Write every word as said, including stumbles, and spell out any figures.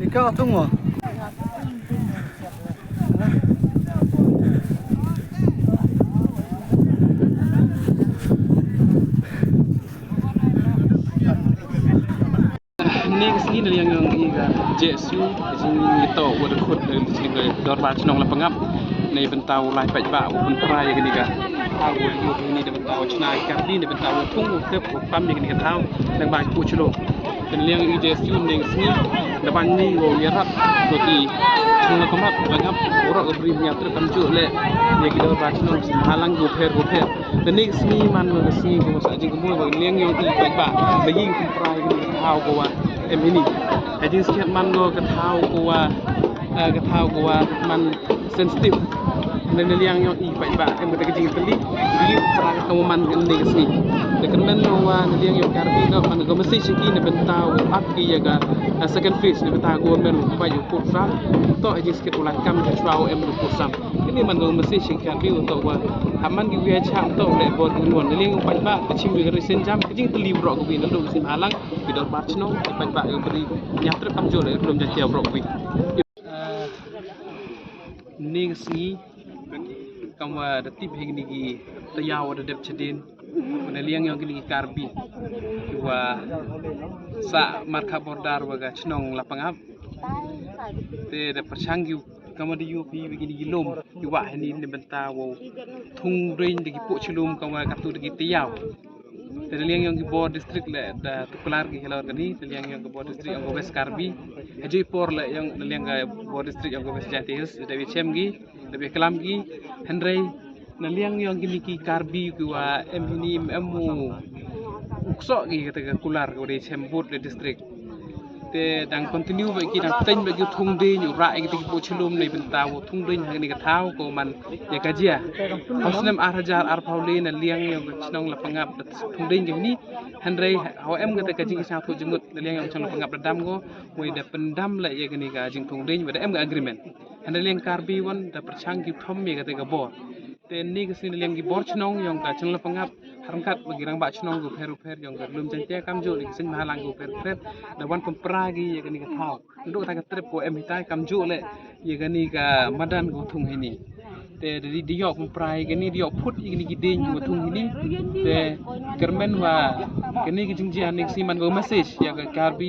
Ika thung mo. Ni ka sngi na liang yong i ka J S U, ka jingïatoh wa da khut da jingïatoh dorbar chnong Lapangap. Nei bynta u lai paidbah u pynpra ïa kani ka thaw wa ïoh ni da bynta u chna ka ni da bynta u thung u tep u pam ïa kani ka thaw. Nang ba ki pu chulo. Kan liang i J S U nei ka sngi da ban ni wa ïarap ko ti chnong Lapangap, Lapangap, urok u bri nya trep kam ju le ïa ki dorbar chnong halang gu pher gu pher. Kan ni ka sngi man ka sngi ko sa jing ko mo liang yong i paidbah ba ïing pynpra ïa kani ka thaw ko wa em ini. Ka jingskhem man ko ka thaw ko wa, eh, ka thaw ko wa man sensitive. Na liang yong i paidbah em ka jingtylli. Ïing pynpra ka wa man ka ni ka sngi. Te kyrmen wa na liang yong Karbi ka man ka message ki na bynta wa ap ki ïa ka, eh, second phase na bynta government wa bai u put sam. To ka jingskhem u la kam ka chwa wa em u put sam. Kini man ka message ki Karbi wa to wa ha man ki wi cha to le bor ki won na liang yong paidbah ka chim wi ka risen jam ka jingtylli bro ka wi na lu sim halang. Ki dorbar chnong, ki paidbah, ki bri, nya trep kam jol, ki lum Jaintia brok wi. Eh, ni ka sngi, kam wa da tip hi ni ki tayau da dep chadin, na liang yong kini ki Karbi, ki wa sa markha border wa ka chnong Lapangap. Te da pyrshang ki kam wa da yu phi wi kini ki lum, ki wa hi ni ni bynta wa thung dring da ki pu chilum kam wa ka tu da ki tayau. Te na liang yong ki bor district le da tuklar ki helor kani, na liang yong ki bor district yong West Karbi. Hajui por le yong na liang ki bor district yong West Jaintia Hills, da wi chem ki, da wi klam ki, hynrei na liang yong kini ki Karbi ki wa em hini em u ukso ki kata ka kular ko de chem bud le district. Te dang continue ba ki dang teng ba ki thung ding u ra ki ti ki pu chilum le bynta u thung ding ha ni ka thaw ko man ïa ka jia. Ha snem ar hajar arphaw le na liang yong ka chnong Lapangap da thung ding ki ni. Hynrei ha em ka te ka jing isang thu jingmut na liang yong chnong Lapangap da dam ko. Wei da pyndam la ïa ka ni ka jing thung ding wei da em ka agreement. Hynrei liang Karbi wan da pyrshang ki thom ïa ka te ka bor. Te ni ka sngi na liang ki bor chnong yong ka chnong Lapangap. Harangkat ba ki rangbah chnong ko pher u pher yong ka lum Jaintia kam jo ni ki seng mahalang ko pher u pher. Da wan pynpra ki ïa ka ni ka thaw. Duk ta ka trip ko em hitai kam ju le ïa kani ka madan ko thung hini. Te di di yok prai kani di yok phut ïa kani ki ding ko thung hini. Te kyrmen wa kani ki jingjia ni si man ko message ïa ka Karbi